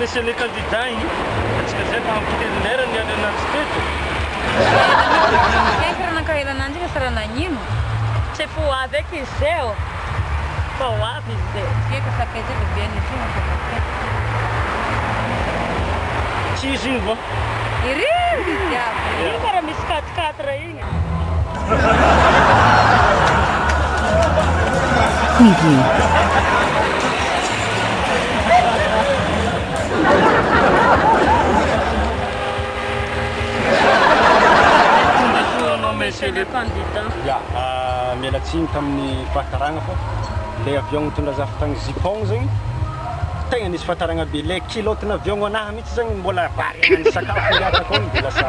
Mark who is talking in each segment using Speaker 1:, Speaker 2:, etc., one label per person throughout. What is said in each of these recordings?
Speaker 1: Monsieur le candidat igny, antsika zay fa ampy telo lera niandry ananjy teto.
Speaker 2: Ela mihitsy, raha nankaela ananjy igny asa raha nagnino.
Speaker 3: Tsy efa ho avy eky izy zay ô! Fa ho avy izy zay.
Speaker 2: Eka sakaiza bebe an'izy io fa bakeo.
Speaker 1: Tsy izy igny va?
Speaker 2: Iry izy jiaby.
Speaker 3: Igny karaha misy quatre quatre igny.
Speaker 4: Preview.
Speaker 1: Tonga soa anao monsieur le
Speaker 3: candidat.
Speaker 5: Ya, miala tsiny tamin'ny fahataragna fa le avion nitondra za avy tagny Japon zegny tegna nisy fahataragna be, le kilaotina avion anahy mihitsy zegny mbola variana nisakafo niaraka akao de lasa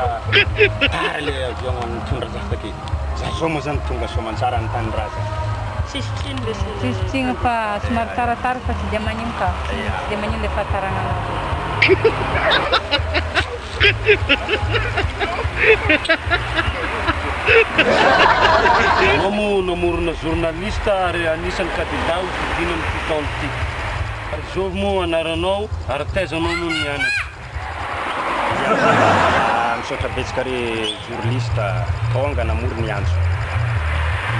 Speaker 5: tara le avion nitondra za take. Za zao moa zany tonga soamantsara any tanindrazana.
Speaker 3: Tsisy tsiny monsieur le
Speaker 2: Tsisy tsiny fa somary taratara fa tsy dia magnino ka. Tsy dia magnino le fahataragna anao.
Speaker 1: Anao moa namorona journaliste ary anisan'ny candidat ho fidiana amin'ity taona ity. Ary zovy moa anaranao ary taiza anao no nianatra?
Speaker 5: Misaotra betsaka re journaliste tonga namory ny antso.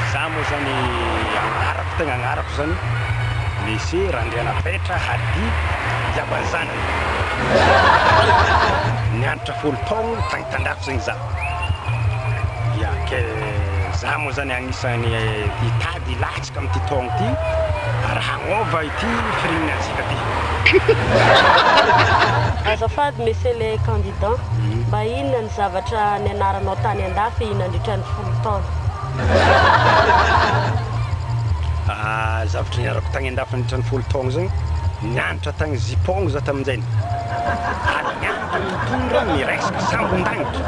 Speaker 5: Izaho moa zany agnarako tegna agnarako zany Monsieur Randrianapetra Hadi Diabanzanany. Nianatra folo taogno tagny tandafy zegny zaho. Ya ke za moa zany agnisan'ny hitady hilatsaka amin'ity taogno ty ary hagnova ity firenenantsika ty.
Speaker 3: Azafady Monsieur le candidat, mba inona ny zavatra nianaranao tany andafy nandritra ny folo taona?
Speaker 5: Zavatra nianarako tagny andafy nandritra ny folo taogno zegny, nianatra tagny Zipong za tamin'izay, ary nianatra nitondra ny resaka sambon-dagnitra,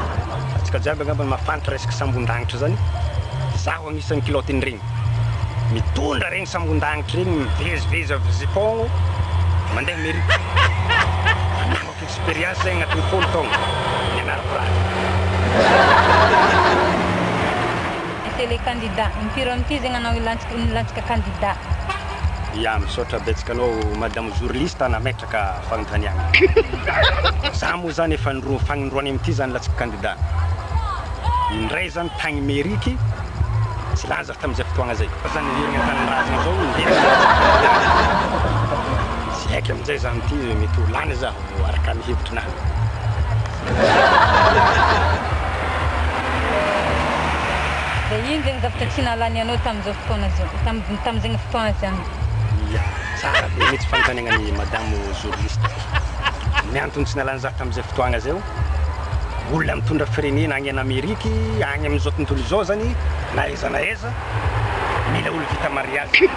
Speaker 5: antsika jiaby angamba mahafantatra resaka sambon-dagnitra zany, zaho agnisan'ny kilaotin'iregny, mitondra regny sambon-dagnitra regny mivezivezy avy Zipong mandeha Amerika, anagnako experience zegny agnatin'ny folo taogno nianarako raha.
Speaker 2: Monsieur le candidat, impiry amin'ity zegny anao hilantsika nilantsika candidat?
Speaker 5: Ya, misaotra betsaka anao madame journaliste nametraka fanontaniagna. Za moa zany efa indroa fagnindroany amin'ity zany latsaka candidat. Indray zany tagny mairie tsy lany za tamin'izay fotoagna zay. Fa zany niherigna an-tanindrazagna zao niherigna latsaka candidat. Tsy haiko amin'izay zany ty mety ho lany zaho araka ny hevitrinahy.
Speaker 2: Dia ino zegny zavatra tsy nahalany anao tamin'izao fotoana zao, tamin'izegny fotoana zany?
Speaker 5: Ya, tsara be mihitsy fanontaniagna ny madamo journaliste. Ny antony tsy nalany za tamin'izay fotoagna zay, olona mitondra firenena agny an'Ameriky, agny amin'izao tontolo izao zany, na aiza na aiza, mila olo vita mariazy.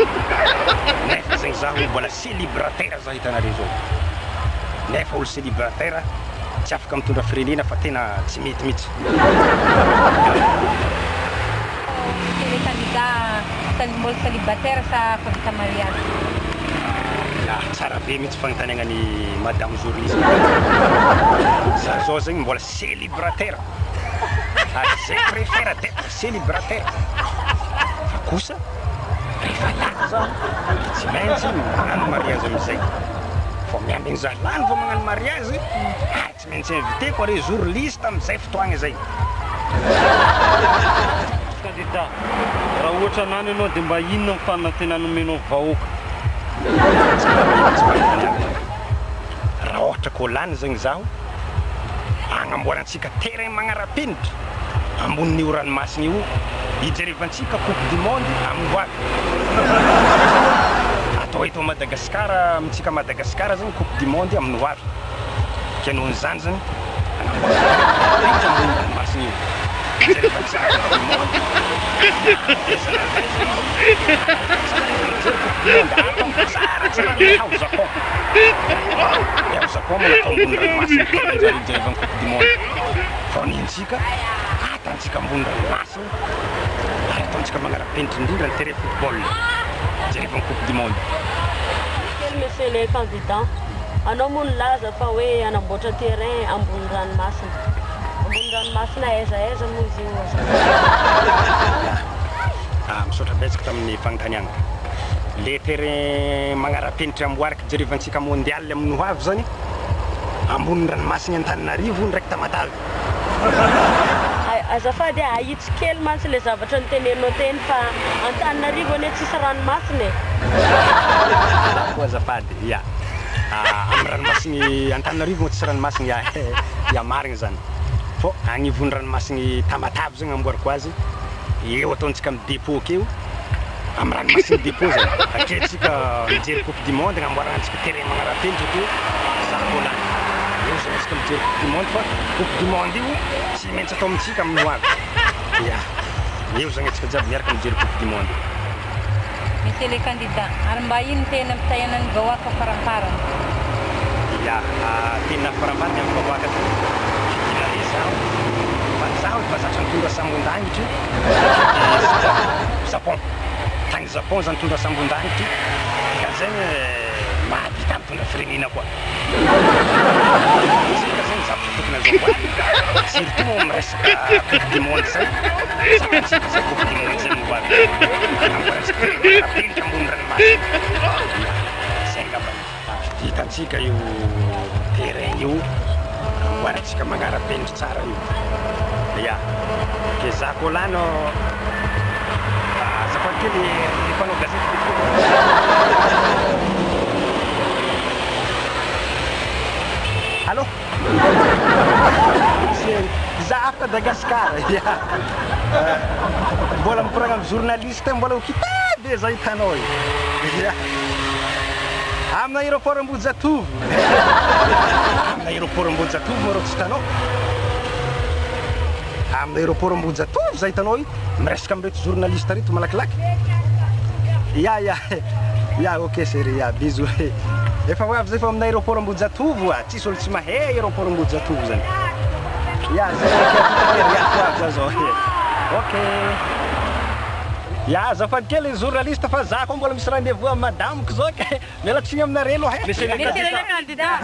Speaker 5: Nefa zegny zaho mbola célibataire za hitanareo zao. Nefa olo célibataire tsy afaka mitondra firenena fa tena tsy mety mihitsy.
Speaker 2: Monsieur le candidat mbola célibataire sa efa vita mariazy?
Speaker 5: Ya, tsara be mihitsy fanontaniagna ny madame journaliste. Za zao zegny mbola célibataire ary je préfère d'etre célibataire fa kosa rehefa lany zaho tsy maintsy magnano mariage amizay. Vao miambigny za lany vao magnano mariage ary tsy maintsy invité-ko are journaliste amizay fotoagna zay.
Speaker 1: Candidat, raha ohatra lany ianao dia mba inona ny fanantenana omenao ny vahoaka?
Speaker 5: Tsara be mihitsy fanontaniana. Raha ohatra kô lany zegny zaho, agnamboarantsika terrain magnara-penitra ambonin'io ranomasina io hijerevantsika coupe du monde amin'ny ho avy. Atao eto Madagasikara, amintsika Madagasikara zegny coupe du monde amin'ny ho avy. Ka noho izany zany, agnamboarantsika terrain magnara-penitra ambonin'ny ranomasina io hijerevantsika coupe du monde. Aiza na aiza izy, tsara mijery coupe du monde, atao tsaratsara ny ao Japon. Ny ao Japon moa natao ambony ranomasina, tian'jareo hijerevana coupe du monde. Fa ny antsika, atantsika ambony ranomasina ary ataontsika magnara-penitra indrindra ny terrain football hijerevana coupe du monde.
Speaker 3: Kely monsieur le candidat, anao moa nilaza fa hoe hanamboatra terrain ambony ranomasina. Ambony ranomasina aiza aiza moa izy io azafady?
Speaker 5: Ya, misaotra betsaka tamin'ny fanontaniana. Le terrain magnara-penitra amboariko hijerevantsika mondial amin'ny ho avy zany. Ambonin'ny ranomasigny Antananarivo ndraiky Tamatave.
Speaker 3: Azafady e, ahitsy kely mantsy le zavatra noteneninao teny fa Antananarivo anie tsisy ranomasina e.
Speaker 5: Za koa azafady, ya. Amin'ny ranomasigny Antananarivo moa tsisy ranomasigny, ya, ya marigny zany. Fô agnivon'ny ranomasigny Tamatave zegny amboariko azy, eo ataontsika amin'ny dépôt akeo, amin'ny ranomasigny dépôt zany. Ake tsika mijery coupe du monde, agnamboarantsika terrain magnara-penitra akeo, za koa lany. Eo zany tsika mijery coupe du monde fa coupe du monde io tsy maintsy atao amintsika amin'ny ho avy. Ya, eo zany antsika jiaby miaraka mijery coupe du monde.
Speaker 2: Monsieur le candidat, ary mba ino teny ampitahiana ny vahoaka faramparany?
Speaker 5: Ya, teny faramparany amin'ny vahoaka zany, fidinare zaho, fa zaho efa zatra nitondra sambon-danitry Japon. Tany Japon za nitondra sambon-danitry, dikan'izay mahavita mitondra firenena koa. Tsika zegny zavatra tokony azo amboarina, surtout amin'ny resaka coupe du monde zay, zakantsika zay coupe du monde zay no ho avy. Agnamboarantsika firenena maventy ambony ranomasina. Ya, zay angambany. Hitantsika io terrain io, amboarantsika magnara-penitra tsara io. Ya, ke za koa lany azafady kely mpanao gazety Allô? Za avy Madagascar. Ya. Mbola mikoragna amin'ny journaliste mbola ho kitabe za hitanao io. Ya. Amina aéroport Ambohijatovo. Amina aéroport Ambohijatovo moa rô tsy hitanao. Amina aéroport Ambohijatovo za hitanao io. Miresaka amin'ireto journaliste reto malakilaky. Ya ya. Ya ok chérie, ya bisous. Efa ho avy zay fa amina aéroport Ambohijatovo a. Tsisy olo tsy mahay aéroport Ambohijatovo zany. Ya zay ok ya ho avy za zao. Ok. Ya azafady kely journaliste fa za koa mbola misy rendez-vous amin'ny madamiko zao ke. Miala tsiny aminareo aloha e.
Speaker 1: Monsieur le
Speaker 3: Monsieur le
Speaker 1: candidat.
Speaker 3: candidat.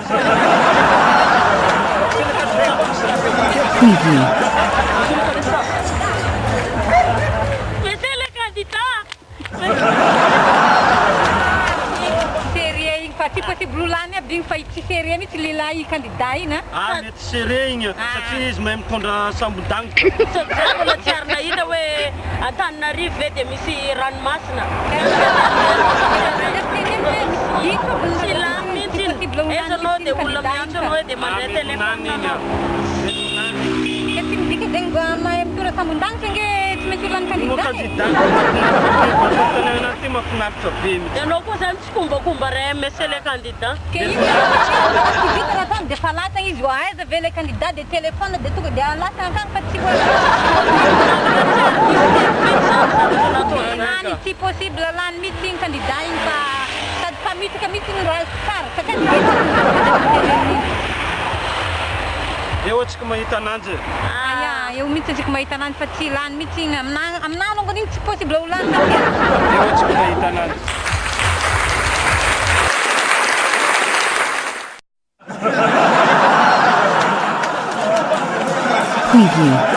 Speaker 4: Preview.
Speaker 3: Monsieur le candidat.
Speaker 2: Sérieux igny fa tsy possible ho lany aby igny fa tsy sérieux mihitsy lehilahy candidat iny a.
Speaker 1: Ah, mety sérieux igny satria izy mahay mitondra sambon-danitra.
Speaker 3: Sady za mbola tsy ary nahita hoe Antananarivo ve dia misy ranomasina. Tsy lany mihitsy iny. Aiza anao dia olona miantso anao hoe dia mandray
Speaker 1: Ah, mety
Speaker 3: téléphone
Speaker 1: lany iny.
Speaker 3: anao.
Speaker 1: Mety lany.
Speaker 2: Ke tsy midika zegny mba mahay mitondra sambon-danitra nge tsy maintsy ho lany
Speaker 1: Io moa
Speaker 2: candidat e.
Speaker 1: candidat tanàna ty mahafinaritra be mihitsy.
Speaker 3: Ianao koa zany tsy kombakomba ray monsieur le candidat.
Speaker 2: Ke iny tsy vita raha tany dia fa latagna izy ho aiza ve le candidat dia téléphone dia tonga dia alatagna akagny fa tsy ho Lany tsy possible lany mihitsy igny candidat igny fa sady mpamitaka mihitsy igny raha tsara satria
Speaker 1: Eo antsika mahita ananjy.
Speaker 2: Ya, eo mihitsy antsika mahita ananjy fa tsy lany mihitsy igny aminà aminà alongany igny tsy possible ho lany satria
Speaker 1: Eo antsika mahita ananjy.
Speaker 4: Preview.